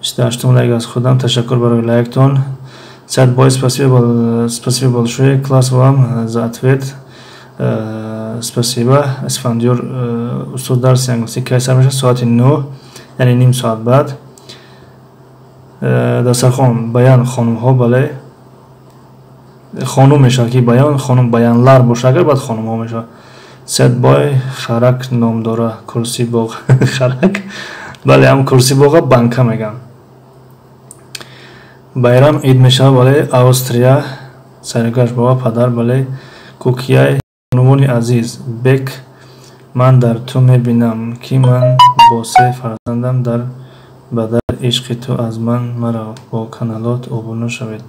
28-ум лайк аз худам, ташаккур барои лайктон. Сад бой, спасибо, спасибо большое, класс вам за ответ. Спасибо. Исфандиёр, устод, дарси англисӣ кай сар мешавад? Соати 9, яъне ним соат баъд. Дастархон, bayan хонумҳо, бале. Хонум мешавад ки bayan, хонум, bayanlar боша агар, баъд хонумҳо мешавад. Сетбой харак ном дора, курси боғ харак. Бале, ҳам курси боға банка мегӯянд. Байрам ид мешавад, бале. Австрия, сайргашт, баба, падар, бале. Кукияй, бонувони азиз, бек, ман дар ту мебинам, ки ман бо се фарзандам дар бадар. Ишқи ту аз ман марав. Бо каналот обуна шавед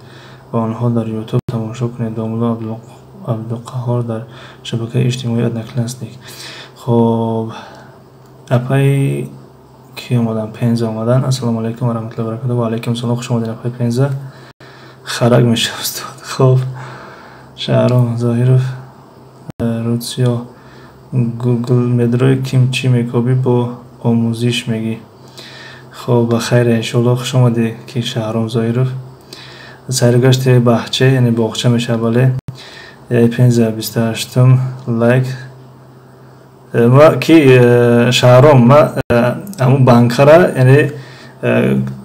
ва онҳо дар Ютуб тамошо кунед. Домулло Абдуқаҳор дар шабакаи иҷтимоии Одноклассник. Хоб, апаи ки омадан? Пенза омадан. Ассалому алайкум ва раҳматуллоҳи ва баракатуҳ. Ва алайкум салом, хуш омадед, апаи Пенза. Харак мешавад, устод. Хоб, Шаҳром Зоҳиров, Рутсиё, Гугл медрои ким чӣ мекобӣ, бо омӯзиш мегӣ. Хоб, ба хайре, иншоалло. Хуш омадӣ, ки Шаҳром Зоҳиров. Сайругашти bahçe, яъне боғча мешавад, бале. Пенза, 28-ум лайк. Ма ки Шаҳром, ма ҳамун банкара, яъне,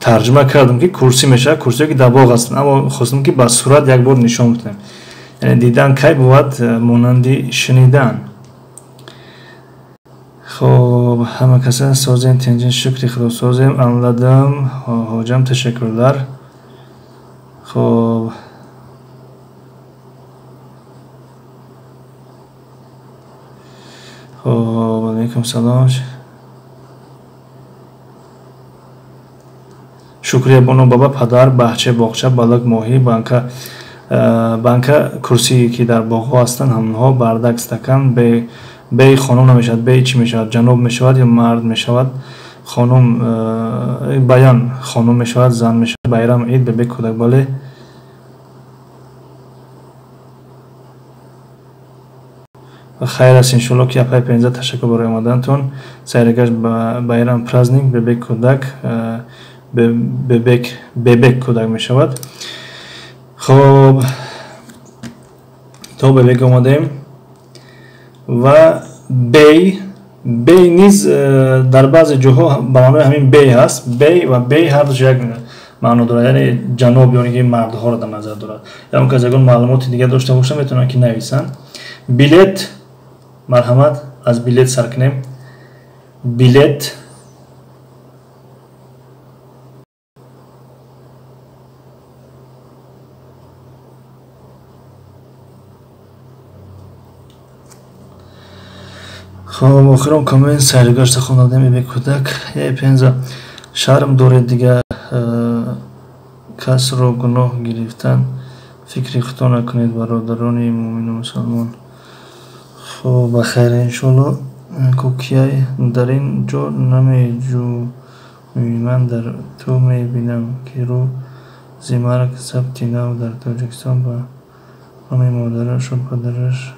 тарҷума кардам, ки курсӣ мешавад, курсие ки дар боғ ҳастанд, аммо хостам, ки ба сурат як бор нишон бидем. Яъне дидан кай бувад монанди шунидан. Хоб, ҳама каса созем, тинҷин, шукри худо созем. Anladım hocam, teşekkürler. Хоб, хоб, алайкум салом. Шукрия бону, баба, падар, bahçe боғча, балык моҳӣ, банка, банка курсие ки дар боғҳо ҳастанд, ҳамонҳо. Bardak стакан. Bey хонум намешавад. Bey чӣ мешавад? Ҷаноб мешавад ё мард мешавад. Хонум, bayan хонум мешавад, зан мешавад. Байрам ид, bebek кӯдак, бале. Хайр аст, иншоалло, ки апаи Пенза, ташаккур барои омадантон. Сайргашт, bayram праздник, bebek кӯдак, bebek, bebek кӯдак мешавад. Хоб, то bebek омадем ва bey. Bey низ дар баъзе ҷоҳо ба маънои ҳамин bey ҳаст. Bey ва bey ҳардуш як маъно дорад, яъне ҷаноб ё ки мардҳоро дар назар дорад. Ягон кас ягон маълумоти дигар дошта бошад, метавонанд ки нависанд. Билет, марҳамат, аз билет сар кунем. Билет. Хоб, охирон коммент, сайргашта хондадем, bebek кӯдак. Е, Пенза, шарм доред дига, касро гуноҳ гирифтан. Фикри хато накунед, бародарони муъмину мусалмон. Хоб, ба хайр, иншоалло. Кукияй, дар ин ҷо намеҷӯӣ, ман дар ту мебинам, ки рӯзи марг сабти нав дар Тоҷикистон ба номи модарашу падараш.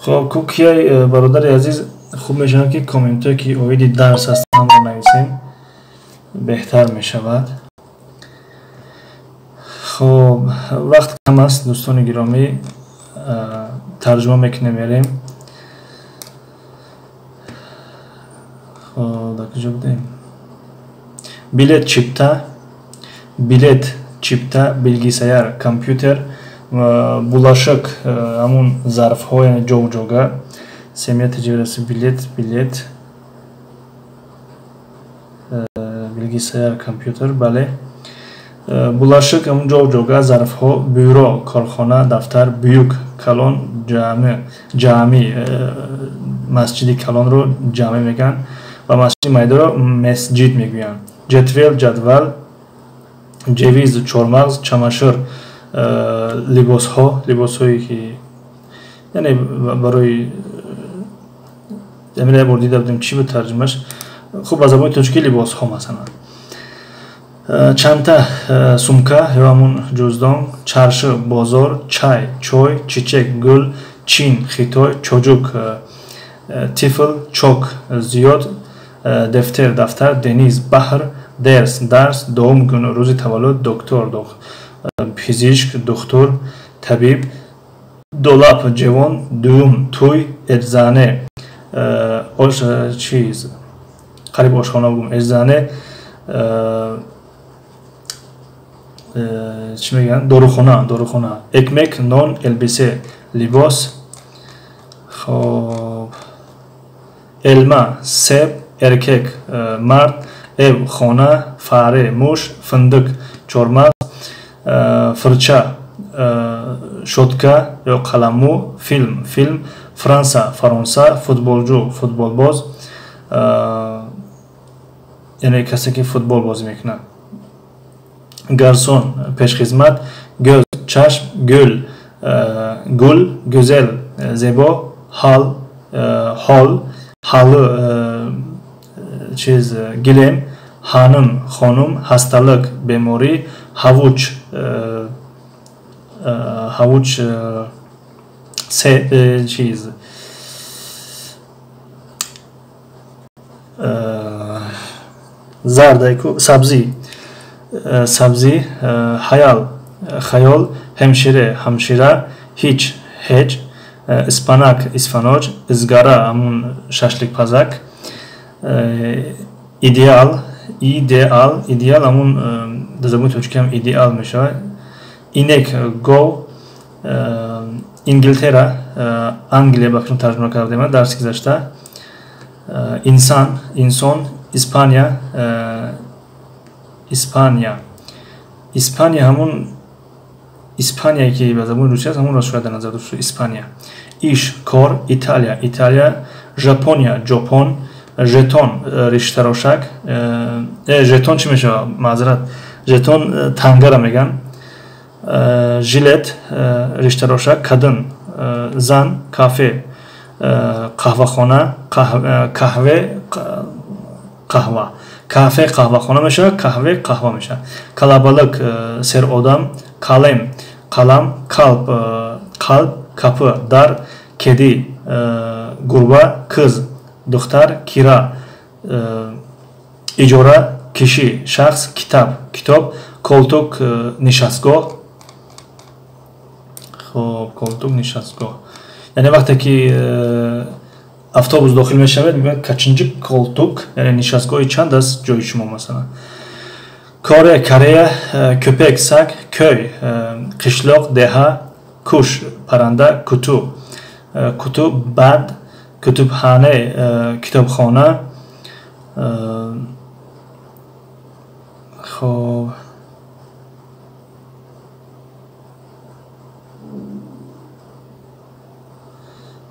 Хоб, Кукияй, бародари азиз, хуб мешавад, ки комментҳое, ки оиди дарс ҳастанд, нависем, беҳтар мешавад. Хоб, вақт кам аст, дӯстони гиромӣ, тарҷума мекунем, мерем. Хоб, дар куҷо будем? Bilet, чипта, bilet, чипта, bilgisayar, компютер, bulaşık, ҳамун зарфҳо, яъне ҷовҷога. Семья тиҷораси, bilet, bilet, bilgisayar, компютер, бале. Bulaşık ҳамун ҷовҷога, зарфҳо, бюро, корхона, дафтар, büyük, калон, ҷамъ, ҷамъӣ, масҷиди калонро ҷамъӣ мегӯянд ва масҷиди майдаро месҷид мегӯянд. Cetvel, ҷадвал, ceviz, чормағз, çamaşır, либосҳо, либосҳое ки, яъне барои як бор дида будем, чӣ буд тарҷумаш, хуб, ба забони тоҷикӣ либосҳо, масалан. Çanta, сумка ё ҳамун ҷуздон, çarşı, бозор, çay, чой, çiçek, гул, Чин, Хитой, çocuk, тифл, çok, зиёд, defter, дафтар, deniz, баҳр, ders, дарс, doğum günü, рӯзи таваллуд, доктор, пизишк, духтур, табиб, dolap, ҷевон, düğün, тӯй, eczane, ош, чиз, қариб ошхона бугум, eczane, чӣ мегӯянд, дорухона, дорухона, ekmek, нон, elbise, либос. Хоб, elma, себ, erkek, мард, ev, хона, fare, муш, fındık, чормағз, fırça, щётка ё қаламмӯ, film, филм, Fransa, Фаронса, futbolcu, футболбоз, яъне касе ки футбол бозӣ мекунад, garson, пешхизмат, göz, чашм, gül, гул, güzel, зебо, hal, ҳол, halı, чиз, гилем, hanım, хонум, hastalık, беморӣ, havuç, havuç, чиз, зардайку, сабзӣ, сабзӣ, hayal, хаёл, hemşire, ҳамшира, hiç, ҳеҷ, ıspanak, исфаноҷ, ызгара, ҳамун шашликпазак, ideal, идеал, идеал ҳамун дар забони тоҷикӣ ҳам идеал мешавад, inek, гов, İngiltere, Англия, ба фикрам, тарҷума кардем дарси гузашта, insan, инсон, İspanya, Испания, Испания ҳамун Испания, ки ба забони русӣ аст, ҳамонро шояд дар назар дошт, Испания, iş, кор, İtalya, Италия, Japonya, Ҷопон, jeton, риштарошак, жетон чӣ мешавад, маъзарат, жетон тангара мегӯянд, jilet, риштарошак, kadın, зан, kafe, қаҳвахона, kahve, қаҳва, kafe қаҳвахона мешавад, kahve қаҳва мешавад, kalabalık, серодам, kalem, қалам, kalp, қалб, kapı, дар, kedi, гурба, kız, духтар, kira, иҷора, киши, шахс, kitap, китоб, koltuk, нишастгоҳ. Хоб, koltuk, нишастгоҳ, яъне вақте ки автобус дохил мешавед, мегӯяд: "Kaçıncı koltuk?", яъне нишастгоҳи чанд аст ҷои шумо, масалан. Kore, Корея, köpek, саг, köy, қишлоқ, деҳа, kuş, парранда, kutu, куту, бад, kütüphane, китобхона. Хоб,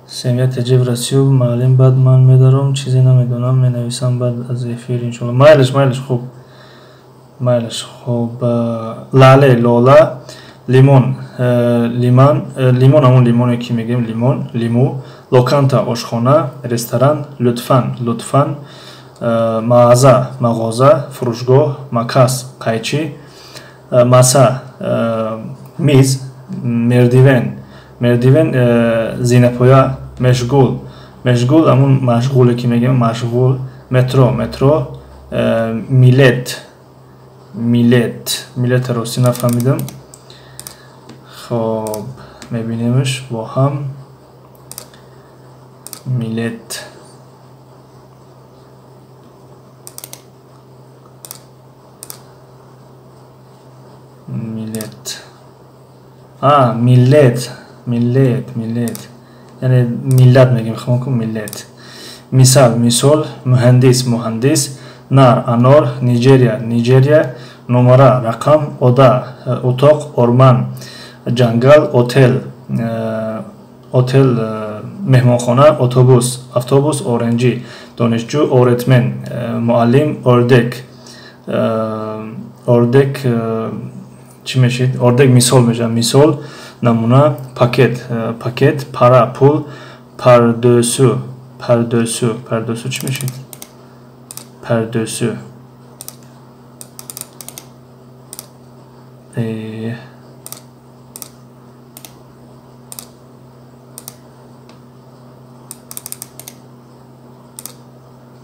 семья теҷиб Россию, муаллим, баъд ман медаром, чизе намедонам, менависам баъд аз эфир, иншоалло. Майлиш, майлиш, хуб. Майлаш. Хоб, лале, лола, лимон, лиман, лимон ҳамон лимоне ки мегӯем лимон, лиму, lokanta, ошхона, ресторан, лутфан, лутфан, мағаза, мағоза, фурӯшгоҳ, макас, қайчӣ, маса, миз, мердивен, мердивен, зинапоя, мешгул, мешгул ҳамон машғуле ки мегӯем машғул, метро, метро, милет, милет, милет ростӣ нафаҳмидам. Хоб, мебинемш бо ҳам. Милет. Милет. Миллет, миллет, миллет. Яъне миллат мегӯем, хомон ку миллет. Мисал, мисол, муҳандис, муҳандис, нар, анор, Нигерия, Нигерия, номара, рақам, ода, утоқ, орман, ҷангал, отел, отел, меҳмонхона, отобус, автобус, оренҷӣ, донишҷӯ, оретмен, муаллим, ордек, ордек чӣ мешид? Ордек мисол мешавад, мисол, намуна, пакет, пакет, пара, пул, пардӯсу, пардӯсу, пардӯсу чӣ мешид? Пардӯсу.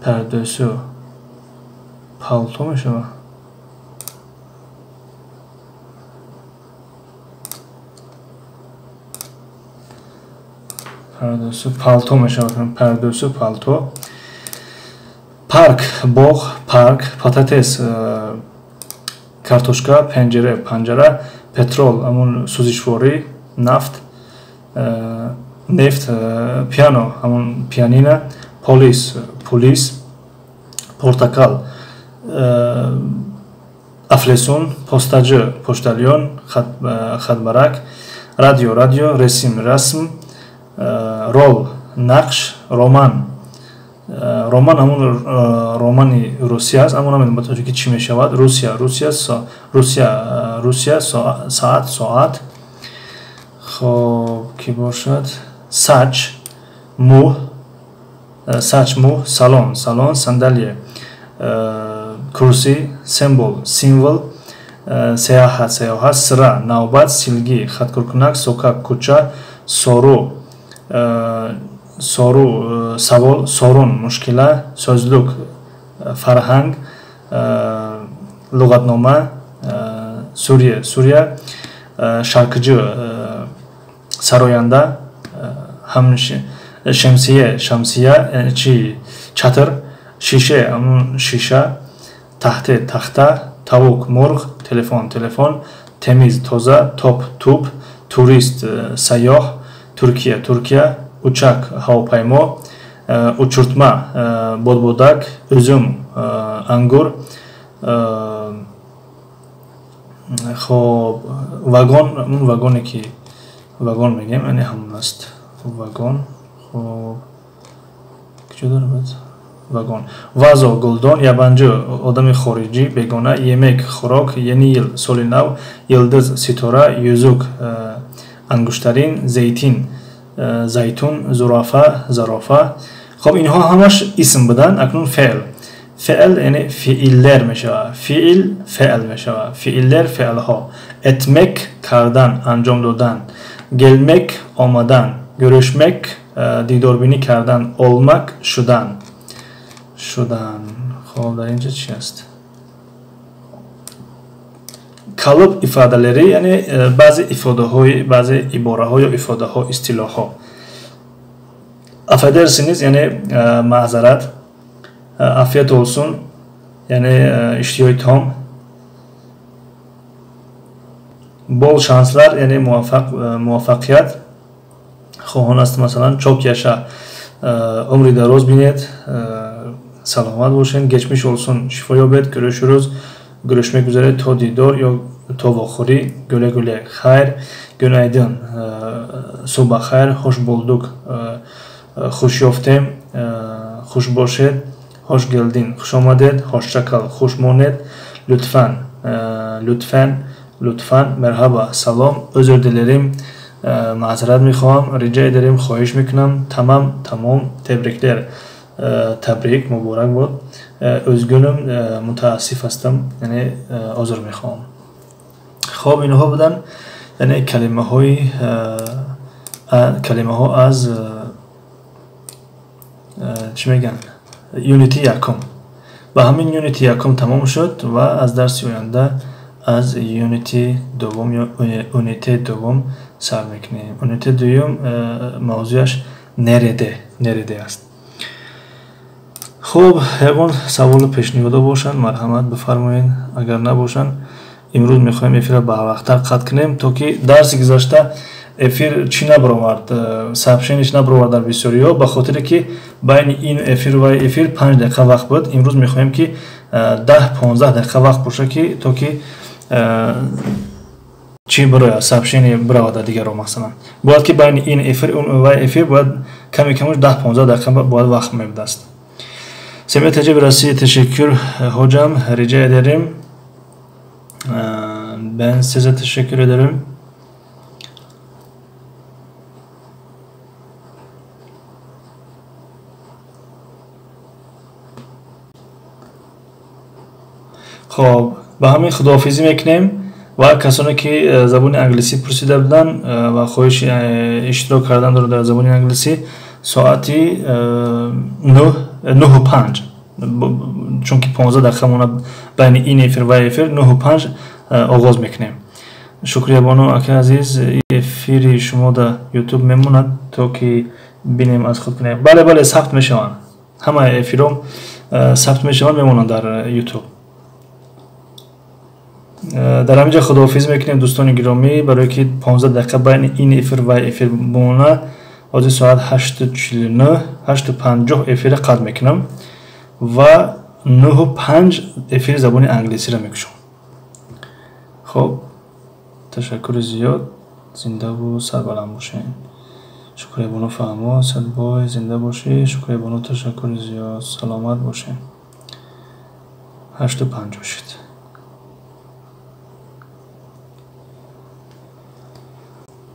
Пардӯсу. Палто мешавад. Пардӯсу палто мешавад. Пардӯсу палто. Парк, боғ, парк, пататес, картошка, пенҷера, панҷара, петрол, ҳамон сӯзишворӣ, нафт, нефт, пиано, ҳамон пианина, полис, пулис, портакал, афлесун, постаҷӣ, почтальон, хатбарак, радио, радио, ресим, расм, рол, нақш, роман. Роман ҳамон романи русия аст, аммо намедонам ба тоҷикӣ чӣ мешавад. Русия, Русия, Русия, Русия, соат, соат. Хоб, ки бошад? Сач, мӯ, сач, мӯ, салон, салон, сандалия, курсӣ, символ, символ, сеяҳат, сеёҳат, сира, навбат, силгӣ, хаткуркунак, сокак, кӯча, сору, сору, савол, сорун, мушкила, созлук, фарҳанг, луғатнома, Сурия, Сурия, шаркиҷӣ, сароянда, шамсия, шамсия, чи чатр, шише, ҳамон шиша, тахте, тахта, тавук, мурғ, телефон, телефон, темиз, тоза, топ, туп, турист, сайёҳ, Туркия, Туркия, учак, ҳавопаймо, учуртма, бодбодак, узум, ангур, хоб, вагон, он вагоне ки вагон мегӯем, яъне ҳамон аст. Вагон, хоб, куҷо дорад? Вагон. Вазо, гулдон, ябанҷӣ, одами хориҷӣ, бегона, емек, хӯрок, yeni yil, соли нав, йилдиз, ситора, юзук, ангуштарин, зейтин, зайтун, зурафа, зарофа. Хоб, инҳо ҳамаш исм буданд. Акнун феъл. Феъл яъне фииллер мешавад. Фиил феъл мешавад. Фииллер феълҳо. Etmek кардан, анҷом додан. Gelmek омадан. Görüşmek дидорбинӣ кардан. Olmak шудан. Шудан. Хоб, дар инҷа чи аст? Kalıp ifadeleri, яъне баъзе ифодаҳои, баъзе ибораҳо ё ифодаҳо, истилоҳҳо. Affedersiniz, яъне маъзарат, afiyet olsun, яъне иштиҳои том. Bol şanslar, яъне муваффақият хоҳон аст. Масалан, çok yaşa, умри дароз бинед, саломат бошед, geçmiş olsun, шифо ёбед, görüşürüz, görüşmek üzere, то дидор ё то вохӯрӣ, гӯле гӯле, хайр, günaydın, субҳ бахайр, hoş bulduk, хуш ёфтем, хуш бошед, hoş geldin, хуш омадед, hoşça kal, хуш монед, Lütfen, lütfen, lütfen, merhaba, салом, özür dilerim, маъзарат мехоҳам, rica ederim, хоҳиш мекунам, тамам, тамом, tebrikler, табрик, муборак бод, üzgünüm, мутаассиф ҳастам, яъне узр мехоҳам. Хоб, инҳо буданд, яъне калимаҳо аз чӣ мегӯянд, unit и якум. Ба ҳамин unit и якум тамом шуд ва аз дарси оянда аз unit и дуввум ё ünite дуввум сар мекунем. Ünite дуюм мавзӯяш nerede, nerede аст. Хуб, ягон саволу пешниҳодо бошанд, марҳамат бифармоед. Агар набошанд, имрӯз мехоҳем эфирро барвақттар қатъ кунем, то ки дарси гузашта эфир чӣ набаровард, сообщение ш набаровард дар бисёриҳо, ба хотире ки байни ин эфир ва эфир 5 дақиқа вақт буд. Имрӯз мехоҳем, ки 10-15 дақиқа вақт боша, ки то ки чӣ бирояд, сообщение биравад дар дигарро. Масалан, бояд ки байни ин эфир ва эфир бояд ками камаш 10-15 дақиқа бояд вақт мебудааст. Семья Таджи в России, teşekkür hocam, rica ederim. Ben size teşekkür ederim. Хоб, ба ҳамин худоҳофизӣ мекунем ва касоне ки забони англисӣ пурсида буданд ва хоҳиши иштирок кардан доранд дар забони англисӣ, соати 9:05, чунки 15 дақиқа мона байни ин эфир ва эфир, 9:05 оғоз мекунем. Шукриябону ака азиз, эфири шумо дар Ютуб мемонад, то ки бинем, аз худ кунем? Бале, бале, сабт мешаванд, ҳама эфиром сабт мешаванд, мемонанд дар Ютуб. Дар ҳамин ҷо худоҳофиз мекунем, дӯстони гиромӣ, барое ки 15 дақиқа байни ин эфир ва эфир монад. Ҳозир соат 8:49, 8:50 эфира қатъ мекунам ва 9:05 эфири забони англисиро мекушам. Хоб, ташаккури зиёд, зиндаву сарбаланд бошед. Шукриябону, фаҳмо садбой, зинда бошӣ. Шукриябону, ташаккури зиёд, саломат бошед. 8:50 шуд.